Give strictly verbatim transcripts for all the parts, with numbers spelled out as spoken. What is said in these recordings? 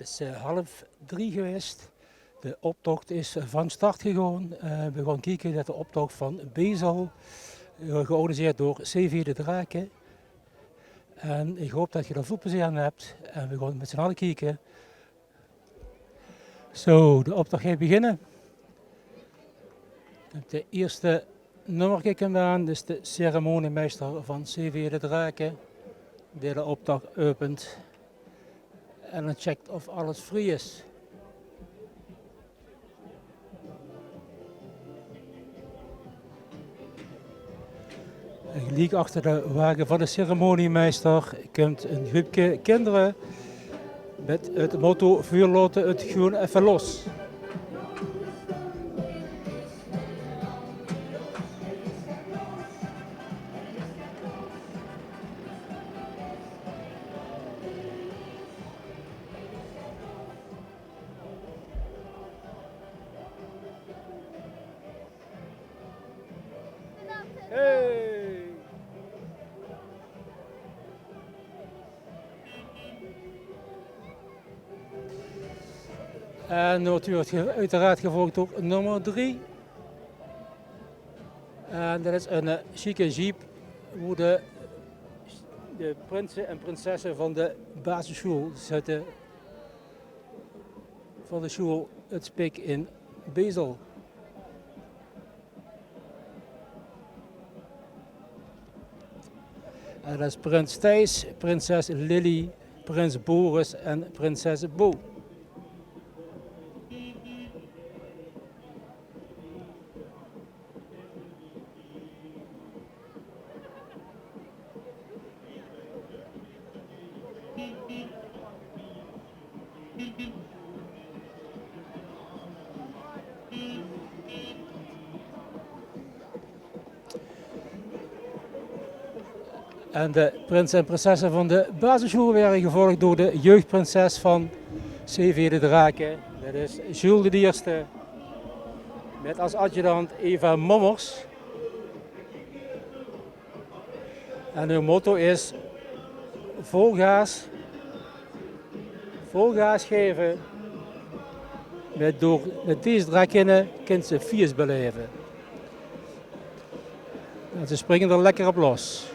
't Is eh, half drie gewaes. De optoch is van start gegaon. Eh, we gaon kieke det de optoch van Bezel, eh, georganiseerd door C V de Drake. En ich haop det geer d'r väöl plezeer aan höb. En we gaon mit z'n alle kieke. Zo, de optoch geit beginne. De ierste nummerke kump aan, dus de ceremoniemeister van C V de Drake, dae de optoch äöpent en dan checkt of alles vrie is. En geliek achter de wage van de ceremoniemeister kump ein gruupke kinder mit 't motto: "Vuur laote, 't groen effe los." Hey! En natuurlik ge-, oeteraard gevolg door nummer drie. En det is ein eh, sjieke jeep wo de, de prinse en prinsesse van de basissjoel zitte. Van de sjoel 't Spik in Bezel. En det is prins Thijs, prinses Lily, prins Boris en prinses Bo. En de prinse en prinsesse van de basissjoel waere gevolg door de jeugdprinses van C V de Drake. Det is Jules d'n Ierste. Mit als adjudant Eva Mommers. En hun motto is: vol gaas, vol gaas gaeve. Mit, door, mit dees drakinne kins se fieës belaeve. En ze springe d'r lekker op los.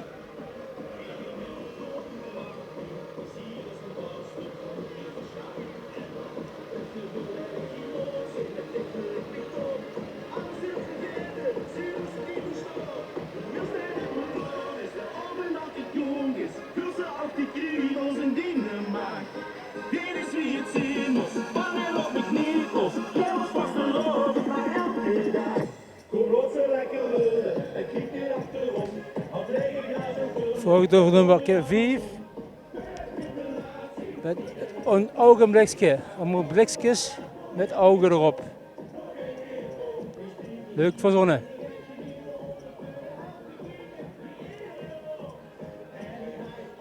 Volg door nummerke vief. Mit ein ougeblikske. Allemaol blikskes mit ouge d'rop. Leuk verzónne.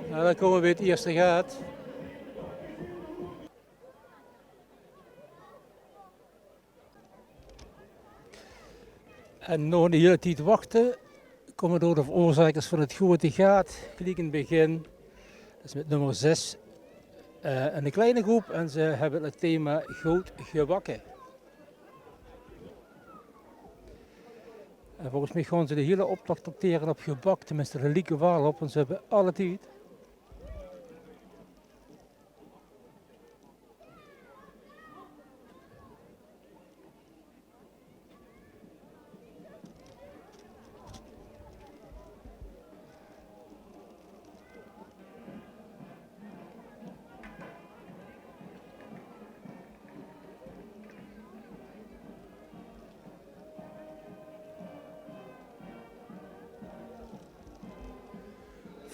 Noe, dan kómme we bie 't ierste gaat. En nao 'n hiele tied wachte kómme door de veroorzaakers van 't groete gaat geliek in 't begin. Det is mit nummer zes, eh, 'n kleine groep en ze höbbe 't thema good gebakke. En volges mich gaon ze de hiele optoch tractere op gebak, tenminste, dao liek 't waal op, want ze höbbe alle tied.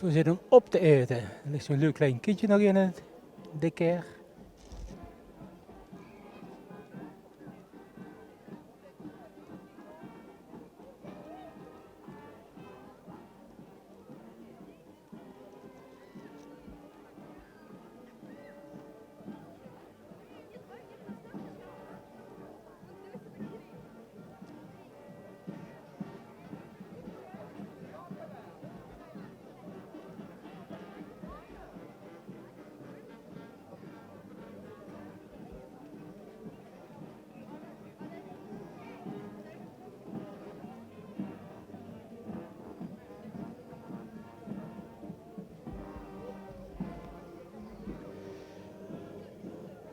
Veer zeen óm op te aete. D'r lik zoe'n leuk klein kindje nog in 't decor.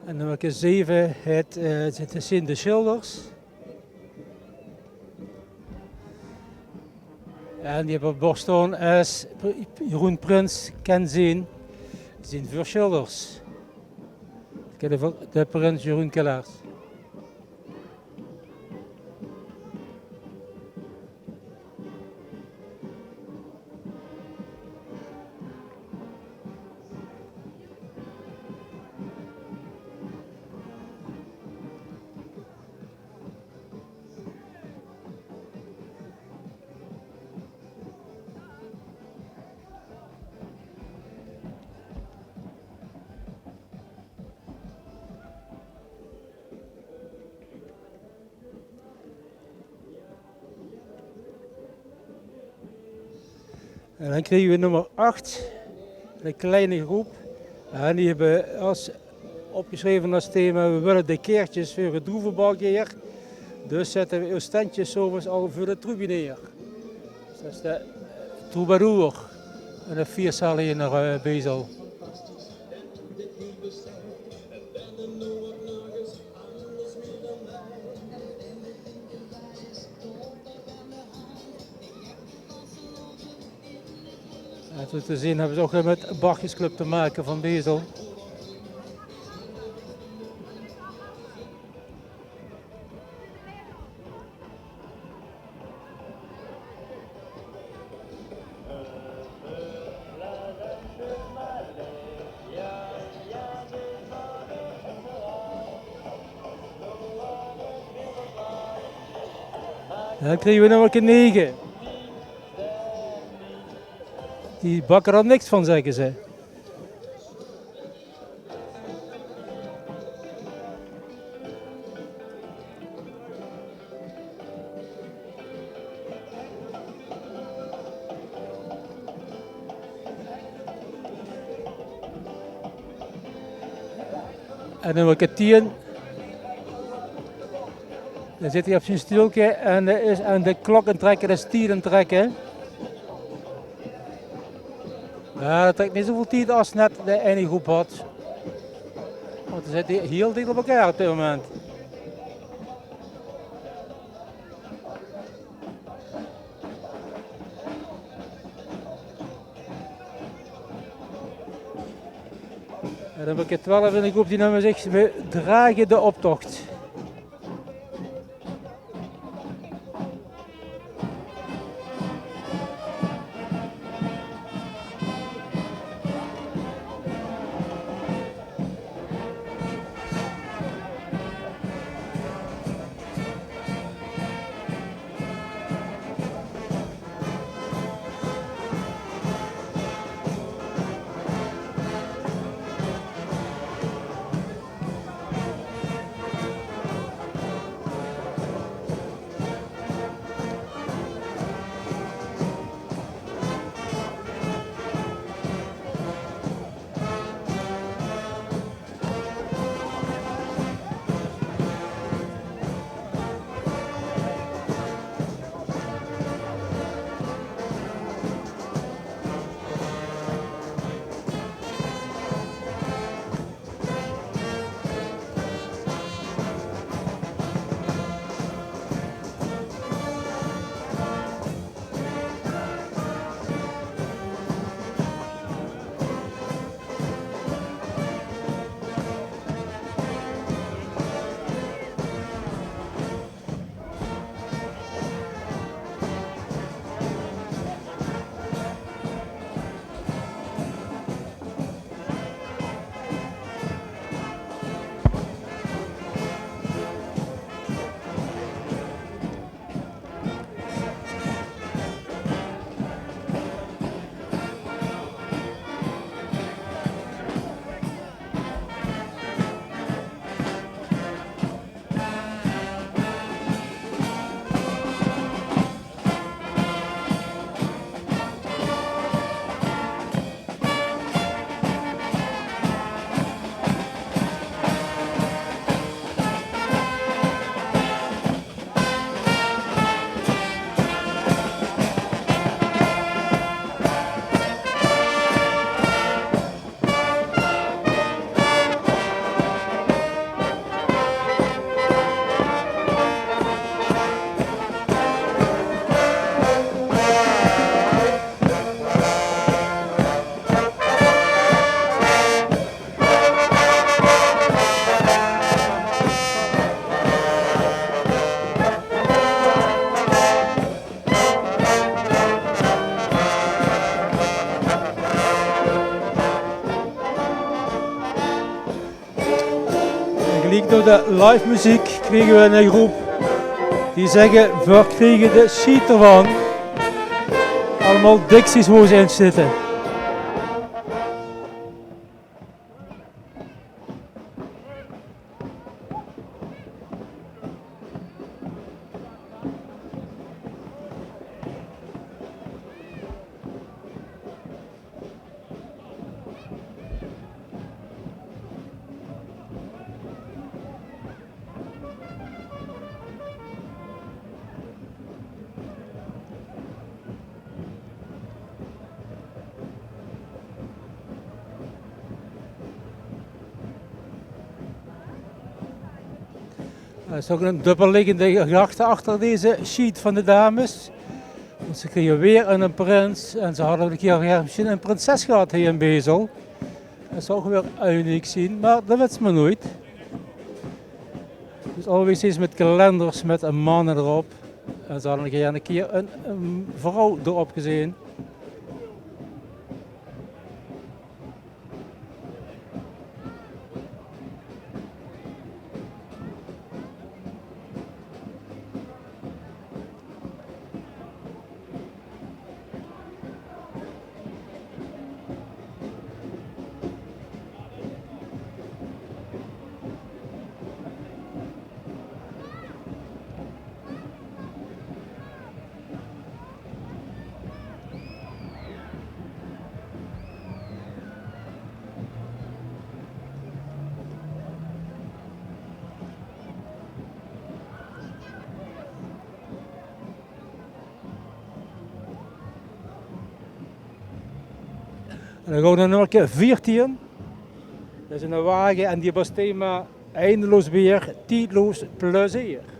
En nummer zeve, het, eh, het zien de Sjilders. En die höbbe op 't bord staon: es Jeroen Prins kin zeen, zien veur Sjilders. Kin de, de prins Jeroen Kellaars. En dan kriege we nummer acht, de kleine groep. En die höbbe as opgesjreve as thema: we wille de keertjes veur 't droevebalk hier. Dus zette we ós tentje 's aoves al veur de troebie neer. Dus dat is de troubadour en de fieëszaal in, eh, Bezel. En zoe te zeen höbbe ze ouch mit Bachjesclub te make van Bezel. Dan kriege we nummer nege. Die bakke d'r niks van, zègke ze. En nummer tieën. Dae zit hie op zien stoelke en dae is aan de klok aan 't trekke, de tied aan 't trekke. Jao, det trèk neet zoväöl tied as net de eine groep had. Want ze zitte hieël dich op elkaar op dit moment. En dan heb ik 't twelf in de groep, die numme zich: We drage de optocht. Geliek door de live meziek kriege we 'n groep die zegge: "Veer kriege de sjiet d'rvan." Allemaol Dixies wo ze in zitte. Dat is toch 'n dubbel liggende gedachte achter deze sjiet van de dames. Want ze kriege weer 'ne prins en ze hadde 'ne kier weer mesjien 'n prinses gehad hie in Bezel. Dat zou ouch weer uniek zien, mer dat wits se mer noeit. Dus alweer steeds mit kalenders mit manne d'rop. En ze hadde nog gaer 'ne kier 'n, 'n vrouw d'rop gezeen. En dan gaon we nao nummerke veertien. Dat is 'ne wage en die haet es thema eindeloos beer, tiedloos plezeer.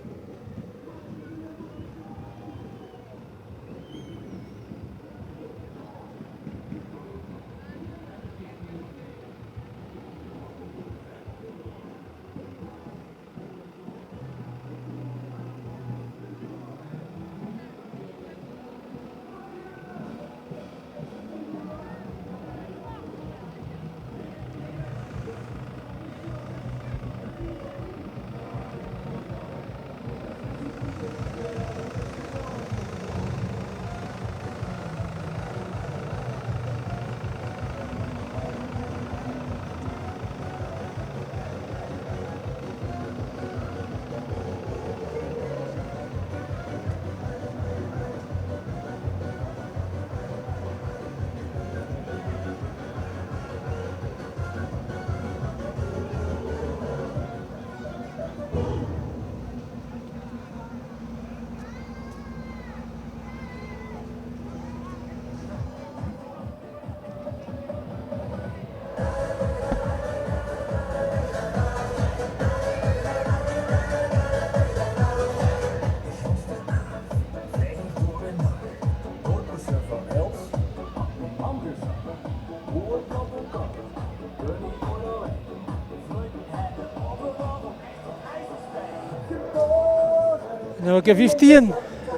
Nummerke vieftien.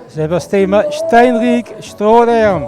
Ze höbbe es thema Steinriek Stroderm.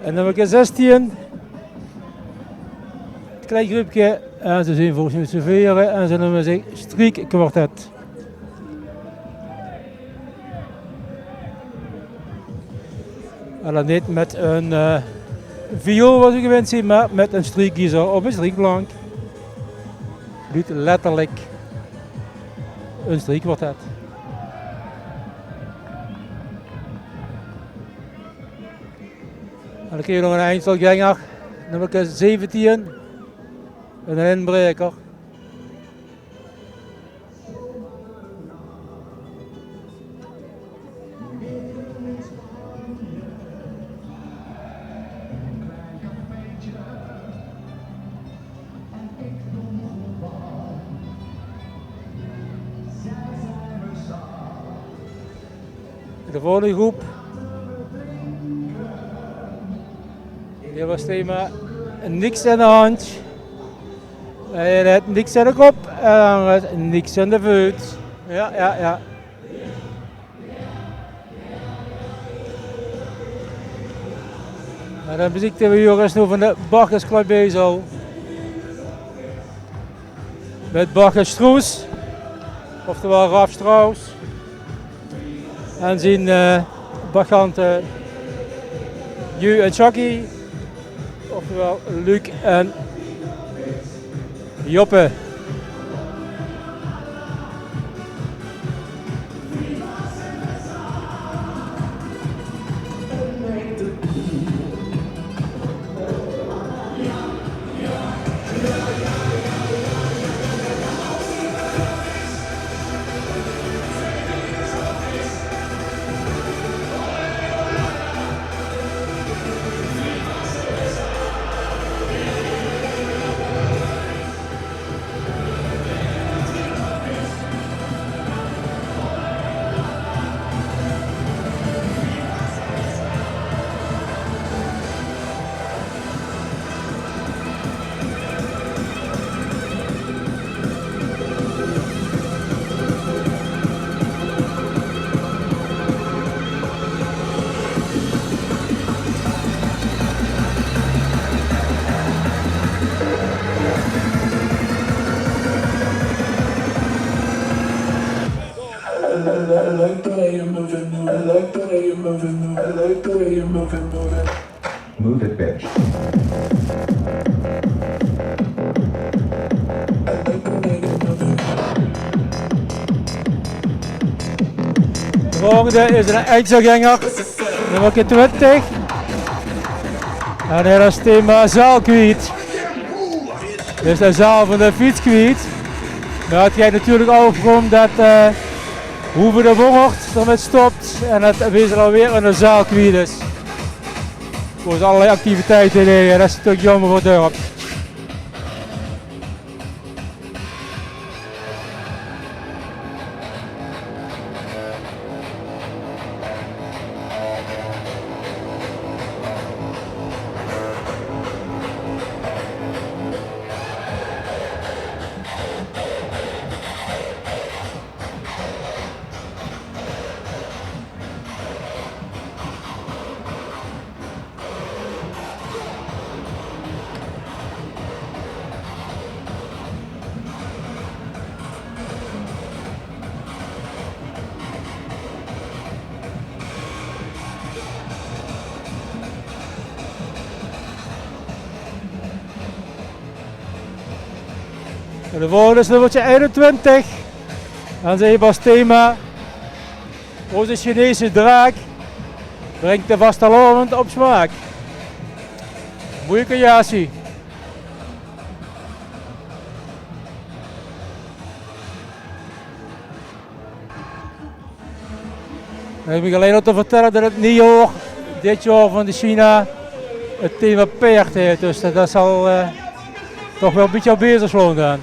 En nummerke zestien. 't Klein gruupke. En ze zien volges mich mit z'n veere en ze neume zich Striekkwartet. En dan neet mit 'n, eh, viool, wat we gewend zien, mer mit 'n striekgiezer op 'n striekplank. Luudt letterlik ein striekkwartet. En dan kriege v'r nog ein einzelgänger, nummerke zeventien, ein inbraeker. De volgende groep. Hie waas 't thema niks aan de hand. Hae haet niks aan de kop en hae haet niks aan de veut. Jao, jao, jao. En de meziek die v'r huuere is noe van de Bacchus Club Bezel. Mit Bacchus Stroes, oftewel Raf Strauss. En zien, eh, bachanten Ju en Chucky, oftewel Luc en Joppe. Move it, bitch. De volgende is ein einzelgänger, nummerke twintig. En hae haet es thema zaal kwiet. Dus de zaal van de fiets kwiet. Mer 't geit natuurlik ouch d'róm det, eh, Hoeve de Wongerd d'rmit stop en det Bezel alweer ein zaal kwiet is. Door allerlei activiteite, nae, det is natuurlik jaomer veur 't dörp. En de volgende is nummerke einentwintig. En ze haet es thema: Ózze Chinese draak bringk de vastelaovend op smaak. Moeie creatie. En ich höb mich allein al te vertèlle det 't nuuj jaor dit jaor van de China 't thema paerd haet. Dus det, det zal, eh, toch waal ein bietje op Bezel slaon dan.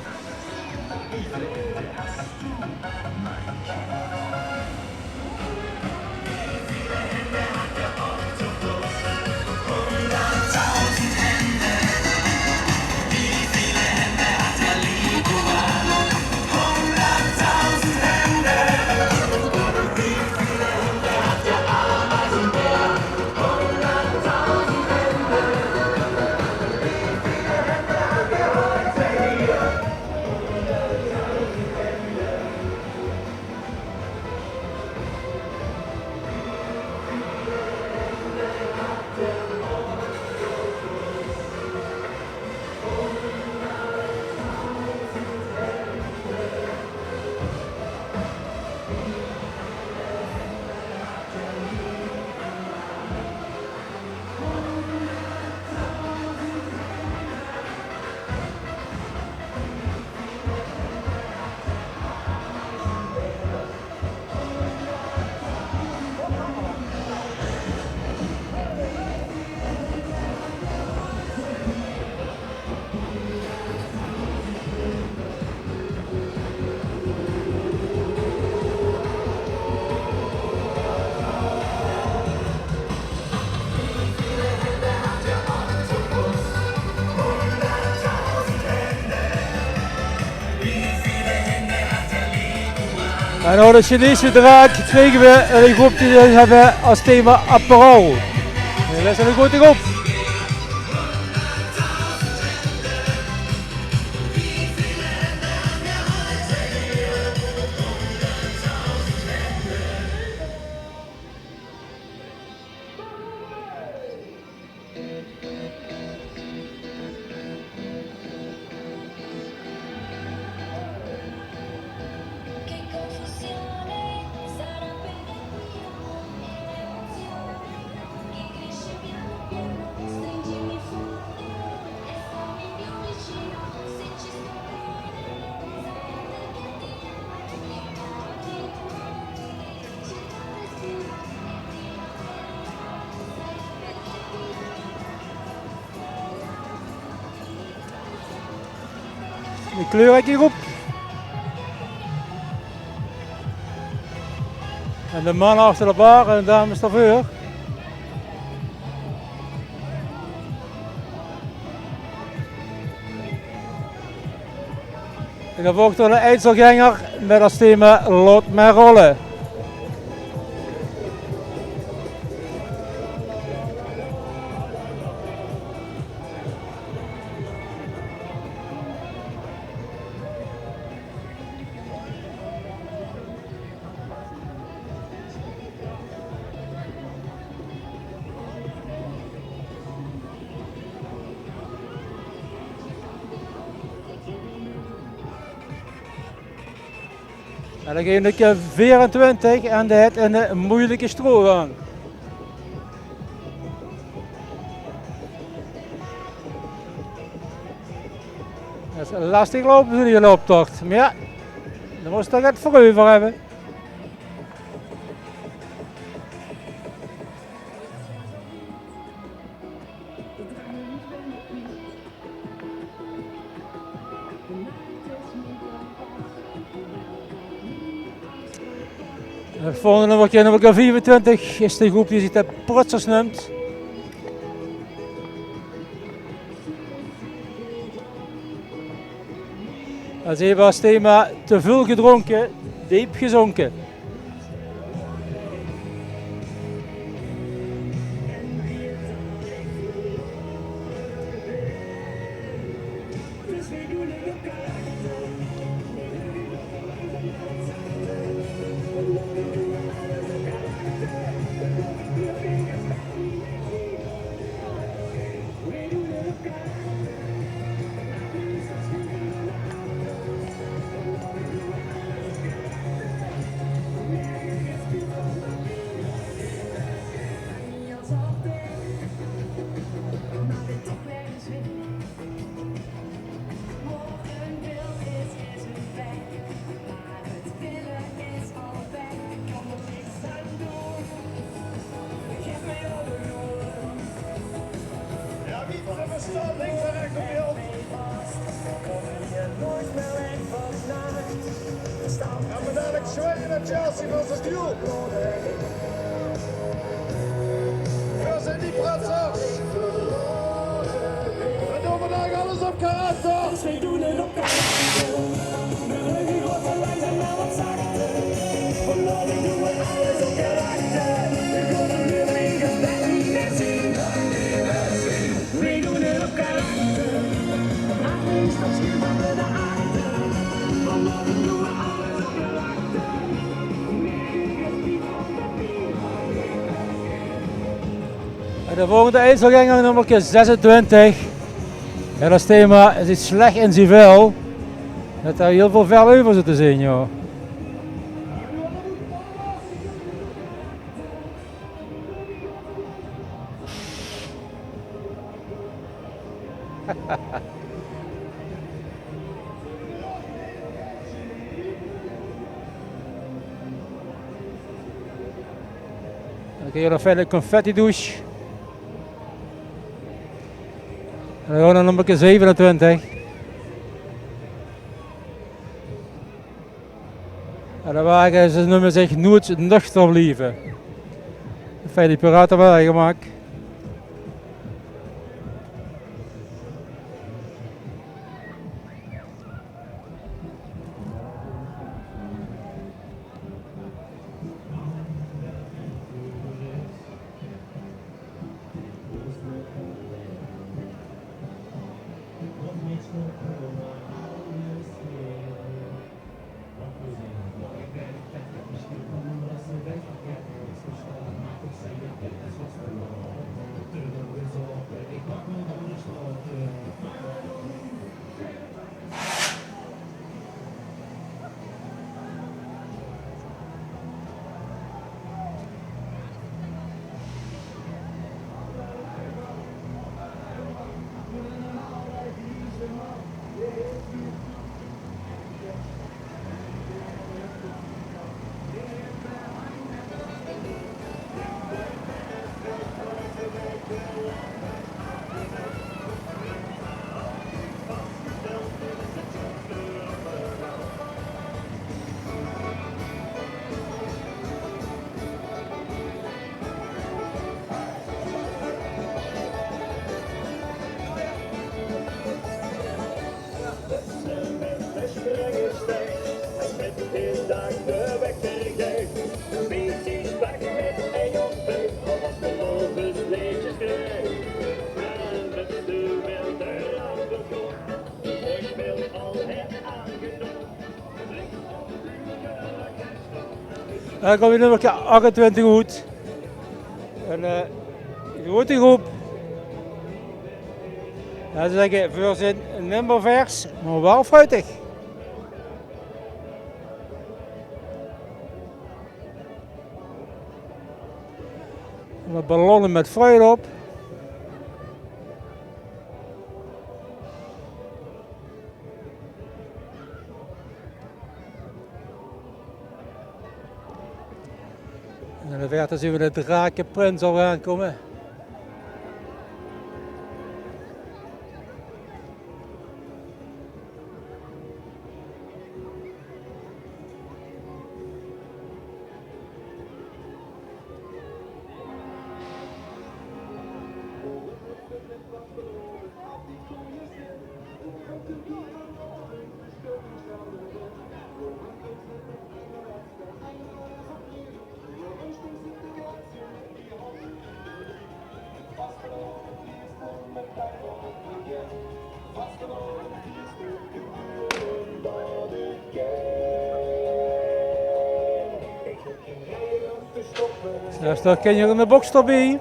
En ouch de Chinese draak kriege we, en ich haop die höbbe es thema Aperol. En det is ein groeate groep. De kleurrijke groep. En de manne achter de bar en de dames d'rveur. En dan volgt d'r eine einzelgänger mit es thema Laot mer rolle. En dan geit 't veerentwintig en det haet ein, eh, moeilijke strogang. Det is lastig loupe, zoe'n optocht. Mer jao, dan mós se toch get veur euver höbbe. En 't volgende nummerke, nummerke viefentwintig, is de groep die zich de Prutsers neump. En ze höbbe es thema te väöl gedrónke, deep gezónke. Jao, wie verstaat links en rechts op beeld. Gaon v'r dalik zwaaie nao Chelsea versus Tuur. Veer zeen die Prutsers. Veer doon vandaag alles op karakter. En de volgende einzelgänger, nummerke zesentwintig. En es thema is 't slech in zien vel. Det d'r hiel väöl vel euver zit te zeen, jao. Dan kriege v'r nog fijn ein confettidouche. En dan gaon v'r nao nummerke zevenentwintig. En de wage, ze neume zich Noeit nuchter blieve. Fijn die piratewage gemaak. Dao kump nummerke achtentwintig oet. Ein, eh, groete groep. Jao, ze zègke, veur zien nimmer vers, mer waal fruitig. Mit ballonne mit fruit op. En in de verte zeen we de drakeprins al aankomme. Zelfs dao kin je in de box d'rbie.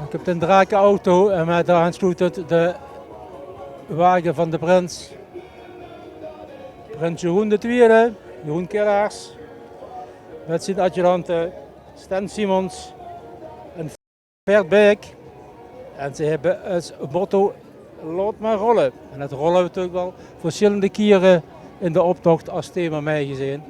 Ik heb den drakenauto en met dao aansloetend de wage van de prins. Prins Jeroen de Twiede, Jeroen Killaars, met zien adjudante Sten Simons en Bert Beek. En ze hebbe es motto: "Laot maar rolle." En det rolle hebbe we natuurlijk wel verschillende kiere in de optocht as thema meigezeen.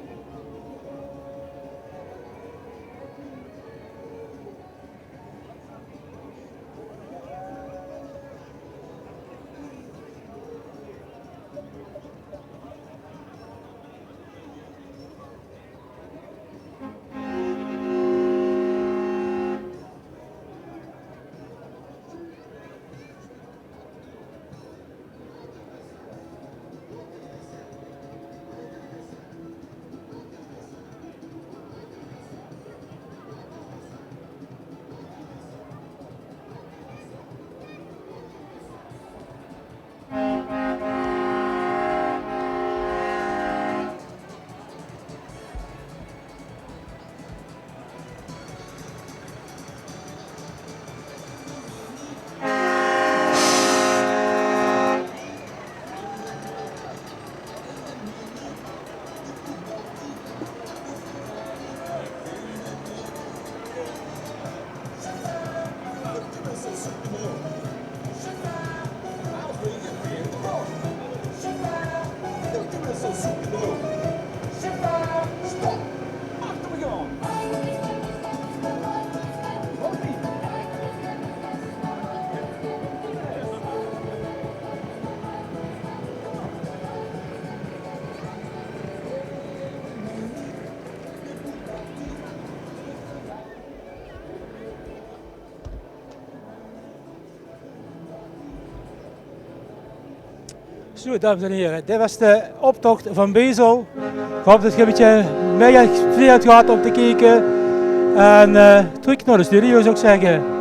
Zo, dames en heren, dit was de optocht van Bezel. Ik hoop dat je een beetje mee hebt gehad om te kijken. En eh truc naar de studio, zou ik zeggen.